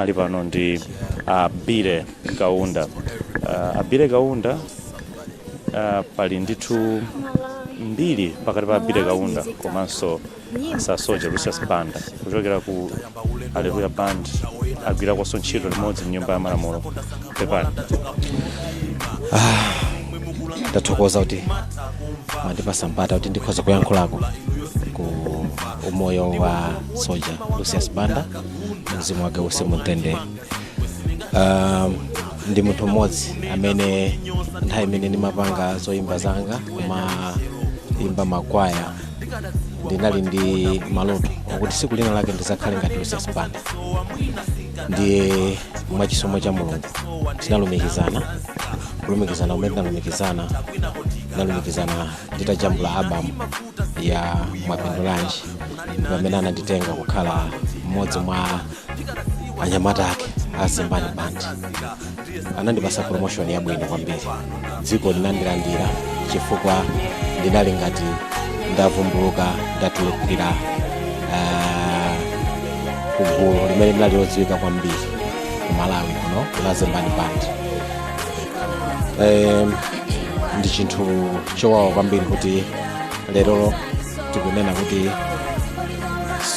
Ali pano ndi Billy Kaunda. Billy Kaunda, pali ndithu mbiri pakati pa Billy Kaunda komanso Sir Soldier Lucius Banda kuchokera ku Hallelujah Band, agwirakonso ntchito limodzi mnyumba ya malamulo. Pepani. Ndathokoza kuti mwandipasa mpata kuti ndikhoza kuyankhulako ku umoyo wa Soldier Lucius Banda, mzimu wake uuse mumtendere. Ndi munthu mmodzi amene nthawi imene ndimapanga zoyimba zanga, kumayimba makwaya, ndinali ndi maloto okuti tsiku lina lake ndizakhale ngati Lucius Banda. Ndiye mwachisomo cha Mulungu tinalumikizana. Kulumikizana kumene tinalumikizana, tinalumikizana nditajambula album ya Mwapindulanji, pamene ananditenga kukhala mmodzi mwa anyamata ake a Zembani Band. Anandipasa promotion yabwino kwambiri, dziko linandilandira chifukwa ndinali ngati ndavumbuluka, ndatulukira kugulu limene linali lodziwika kwambiri ku Malawi kuno la Zembani Band. Ndi chinthu chowawa kwambiri kuti lero tikunena kuti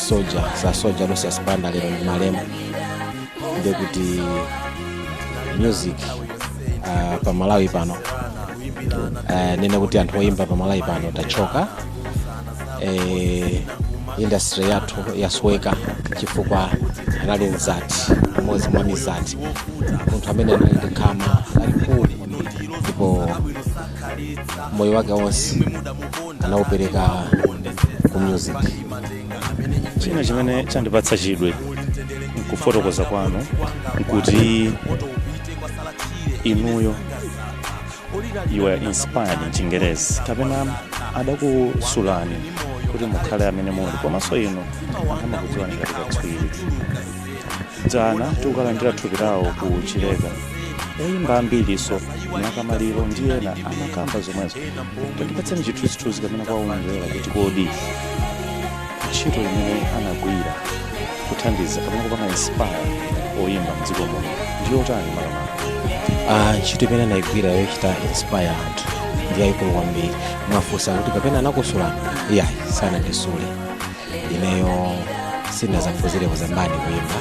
Soldier, Sir Soldier Lucius Banda lero ndi malemu, ndiye kuti music pa Malawi pano, nene kuti anthu oyimba pa Malawi pano tachoka, industry yathu yasweka, chifukwa anali mzati, mmodzi mwa mizati, munthu amene anali ndi khama lalikulu kwambiri, ndipo moyo wake wonse anawupereka ku music. China chimene chandipatsa chidwi nkufotokoza kwanu nkuti inuyo you were inspired mchingerezi kapena adakusulani kuti mukhale amene muli, komanso inu anthu amakudziwani ngati katswiri. Dzana tikukalandira thupi lawo ku Chileka, oyimba ambiriso nakamaliro ndi ena amakamba zomwezo. Tandipatseni chithunzithunzi kapena kwaumvera kuti kodi ntchito imene anagwira kuthandiza kapena kupanga inspire oyimba mdziko muno ndiyotani makamaka? Ntchito imene anayigwira yochita inspire anthu ndi yayikulu kwambiri. Mwafunsa kuti kapena anakusulani? Iyayi, sanandisule. Ineyo sindinazaphunzire kuzambani kuyimba,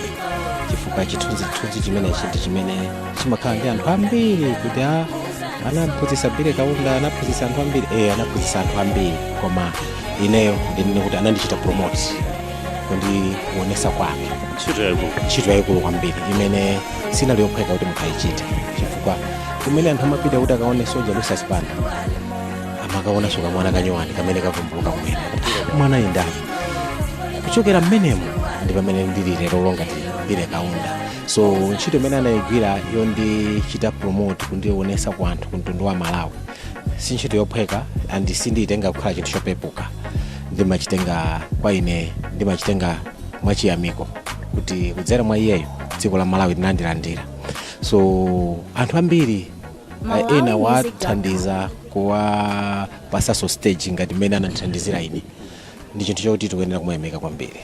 chifukwa chithunzithunzi chimenechi ndi chimene chimakhala ndi anthu ambiri kuti a anaphunzitsa Billy Kaunda, anaphunzitsa anthu ambiri. Anaphunzitsa anthu ambiri, koma ineyo ndinene kuti anandichita promote, kundionesa kwake. Ntchito yayikulu. Ntchito yayikulu kwambiri imene sinali yophweka kuti munthu ayichite, chifukwa kumene anthu amapita kuti akaone Soldier Lucius Banda, amakaonanso kamwana kanyuwani kamene kavumbuluka kumene kuti, "Ah, mwana indani?" Kuchokera mmenemo ndi pamene ndili lero ngati Billy Kaunda. So ntchito imene anayigwira yondichita promote, kundionesa ku anthu, ku mtundu wa Malawi, si ntchito yophweka and sindiyitenga kukhala chinthu chopepuka. Ndimachitenga, kwa ine ndimachitenga mwachiyamiko kuti kudzera mwa iyeyo dziko la Malawi linandilandira. So anthu ambiri, ena wathandiza kuwapasaso stage ngati mmene anandithandizira ine. Ndi chinthu chokuti tikuyenera kumayamika kwambiri,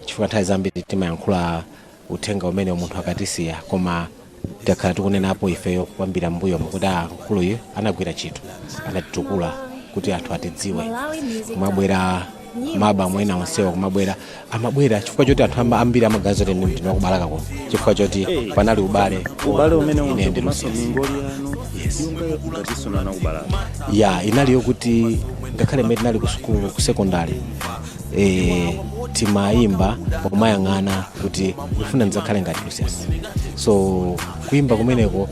chifukwa nthawi zambiri timayankhula uthenga umene munthu akatisiya, koma takhala tikunenapo ifeyo kwambiri mbuyo kuti ah, mkuluyu anagwira ntchito, anatitukula kuti anthu atidziwe. Kumabwera ma album ena onsewa, kumabwera, amabwera chifukwa choti anthu ambiri amaganiza kuti ndine wakubalaka kuno, chifukwa choti panali ubale. Ubale umene ine unja ndi komanso Lucius. mingoli yanu Yes. yonga ngatinso nana kubalaka. Ya, inali yokuti ngakhale mmene tinali ku sukulu, ku secondary, timayimba pomayang'ana kuti ndifuna ndidzakhale ngati Lucius. So kuyimba kumeneko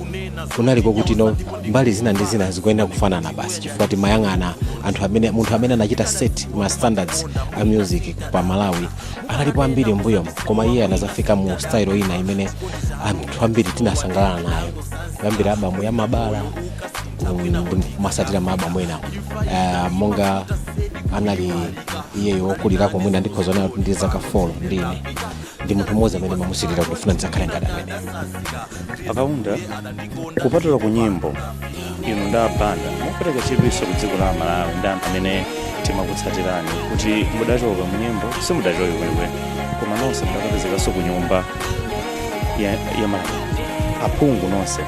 kunaliko kuti no, mbali zina ndi zina zikuyenera kufanana basi, chifukwa timayang'ana anthu amene, munthu amene anachita set ma standards a music pa Malawi. Analipo ambiri mbuyomo, koma iye anazafika mu style ina imene anthu ambiri tinasangalala nayo, kuyambira album ya Mabala kumasatira ma album enawo. Monga anali iyeyo wokulirako, mwina ndikhoza nayo ndi zaka 4, ndine ndi munthu mmodzi amene mamusirira kuti ndifuna ndidzakhale ngati amene. Akaunda, kupatula ku nyimbo, inu ndi abanda mupereka chidwiso ku dziko la Malawi ndi anthu amene timakutsatirani kuti mudachoka mu nyimbo, simudachoke kwenikweni, koma nonse mudakapezekanso ku nyumba. ya malamulo, aphungu nonse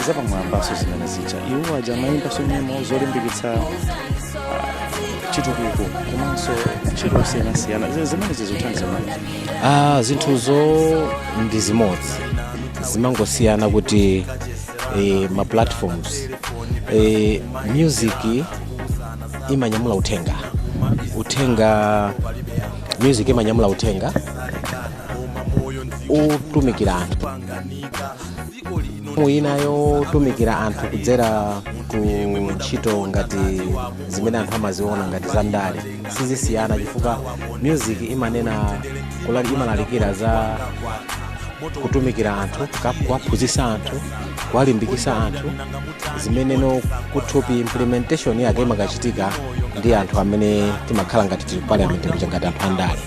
zapamwambaso zimene zija, iwo aja amayimbaso nyimbo zolimbikitsa chitukuko komanso ntchito zosiyanasiyana, zimene zizothandiza mani? Ah, zinthuzo ndi zimodzi, zimangosiyana kuti ma platforms. Music imanyamula uthenga, uthenga, music imanyamula uthenga utumikira anthu. Ina yotumikira anthu kudzera ku ntchito ngati zimene anthu amaziona ngati zandale sizisiyana, chifukwa music imanena imalalikira za kutumikira anthu, kuwaphunzitsa anthu, kuwalimbikitsa anthu, zimeneno kuthupi implementation yake imakachitika ndi anthu amene timakhala ngati tili parliament kuja, ngati anthu andale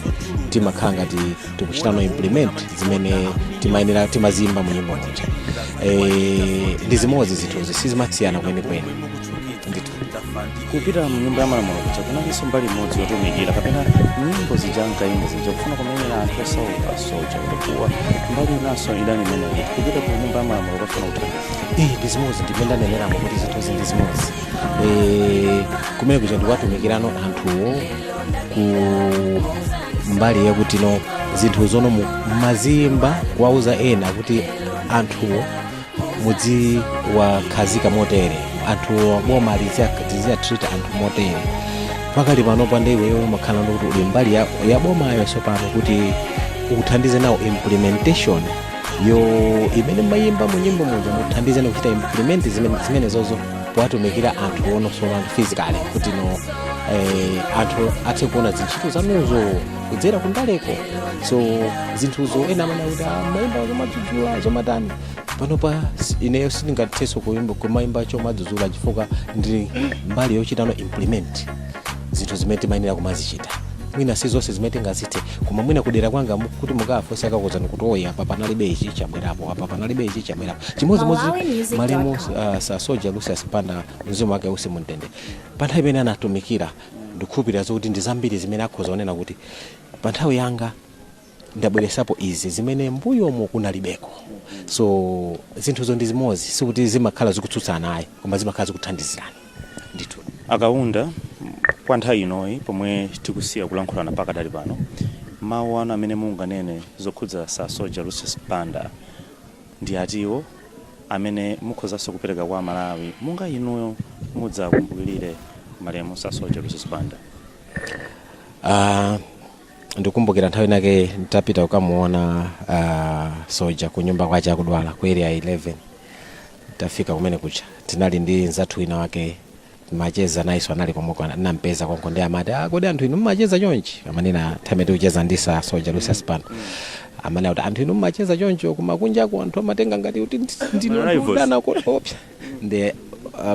timakhala ngati tikuchitano implement zimene timayenera timazimba mu nyimbo muja. Ndi zimodzi zinthuzi, sizimasiyana kwenikweni ndithu. Kupita mnyumba ya malamulo kuja kunalinso mbali imodzi yotumikira, kapena nyimbo zija ankayimba zija kufuna kumenyera anthu osauka, soja kuti kuwa mbali inanso idani imeneyi kupita ku nyumba ya malamulo kafuna kuthandiza? Ndi zimodzi, ndimene ndaneneramo kuti zinthuzi ndi zimodzi. Kumene kuja ndikuwatumikirano anthuwo ku mbali yakuti no zinthu zono mazimba kuwauza ena kuti anthuwo mudziwakhazika motere, anthuwo boma liziya treat anthu motere. Pakali pano pande iweyo umakhala kuti uli mbali ya bomayo tsopano kuti ukuthandize nawo implementation yo imene mayimba mu nyimbo muja, muthandize nawo kuchita implement zimene zozo kuwatumikira anthu onosoma physically, kuti no anthu athe kuona zintchito zanuzo kudzera kundaleko. So zinthuzo ena amene akuti, "Ah, mayimba zomadzudzula, zomatani." Panopa ineyo sindingathenso kuimba kumayimba chomadzudzula, chifukwa ndi mbali yochitano implement zinthu zimene timayenera kumazichita. Mwina si zonse zimene tingazithe, koma mwina kudera kwanga kuti mukafunse akakuwuzani kuti oyi, apa panalibe ichi, chabwerapo, apa panalibe ichi, chabwerapo. Chimodzimodzi MalawiMusic.com. malemu Sir Soja Lucius Banda, mzimu wake uuse mumtendere, pa nthawi imene anatumikira, ndikukhulupirira zokuti ndi zambiri zimene akhoza kunena kuti pa nthawi yanga ndabweresapo izi zimene mbuyomo kunalibeko. So zinthuzo ndi zimodzi, sikuti zimakhala zikutsutsana ayi, koma zimakhala zikuthandizirana ndithu. Akaunda, kwa nthawi inoyi pomwe tikusiya kulankhulana pakadali pano, mawu anu amene munganene zokhudza Sir Soja Lucius Banda ndi atiwo amene mukhozanso kupereka kwa Malawi, monga inuyo mudzakumbukirire malemu Sir Soja Lucius Banda? Ndikumbukira nthawi inake nditapita kukamuona Soja ku nyumba kwache akudwala ku Area 11. Tafika kumene kucha, tinali ndi nzathu wina wake, macheza nayenso anali komweko, nampeza konko, ndi amati, "Ah, kodi anthu inu mmacheza chonchi?" Amanena nthawi imene tikucheza ndi Sir Soja Lucius Banda, amanena kuti anthu inu mmacheza choncho, koma kunjaku anthu amatenga ngati kuti ndinu anthu Rivals. odana koopsa. Ndi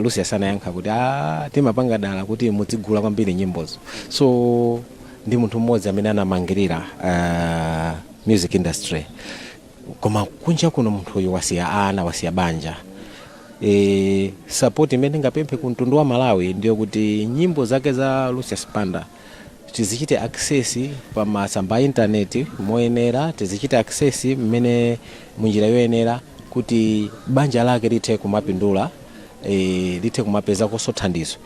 Lucius anayankha kuti, "Ah, timapanga dala kuti muzigula kwambiri nyimbozo." So ndi munthu mmodzi amene anamangirira music industry, koma kunja kuno munthu uyu wasiya ana, wasiya banja. Support imene ndingapemphe ku mtundu wa Malawi ndiyo kuti nyimbo zake za Lucius Banda tizichite access pa masamba a intaneti moyenera, tizichite access mmene munjira yoyenera, kuti banja lake lithe kumapindula, lithe kumapezakonso thandizo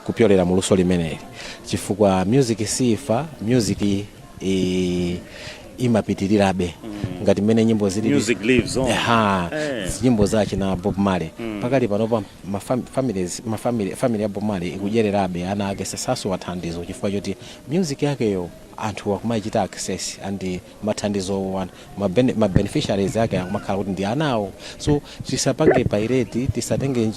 kupyolera mu luso limeneli, chifukwa music sifa, music imapitirirabe ngati mmene nyimbo zili. Music lives on. Aha. Nyimbo zache na Bob Marley, pakali panopa ma families, ma family, family ya Bob Marley ikudyererabe, ana ake sasowa thandizo chifukwa choti music yakeyo anthu akumayichita access, and mathandizo ma beneficiaries ake akumakhala kuti ndi anawo. So tisapange pirate, tisatenge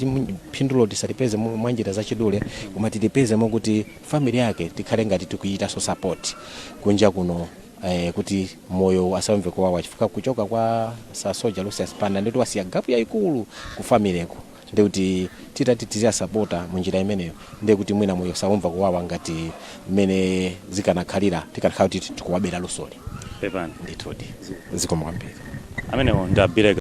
phindulo, tisalipeze mwa njira zachidule, koma tilipeze mokuti family yake tikhale ngati tikuyitanso support kunja kuno, kuti moyo asamve kuwawa, chifukwa kuchoka kwa Sir Soja Lucius Banda nditi wasiya gap yayikulu ku famileko. Ndikuti titati tiziyasapota munjira imeneyo, ndikuti mwina moyo saumva kuwawa ngati mmene zikanakhalira tikanakhala kuti tikuwabera lusoli. Pepani. Ndithudi, zikomo kwambiri. Amenewo ndi abireka.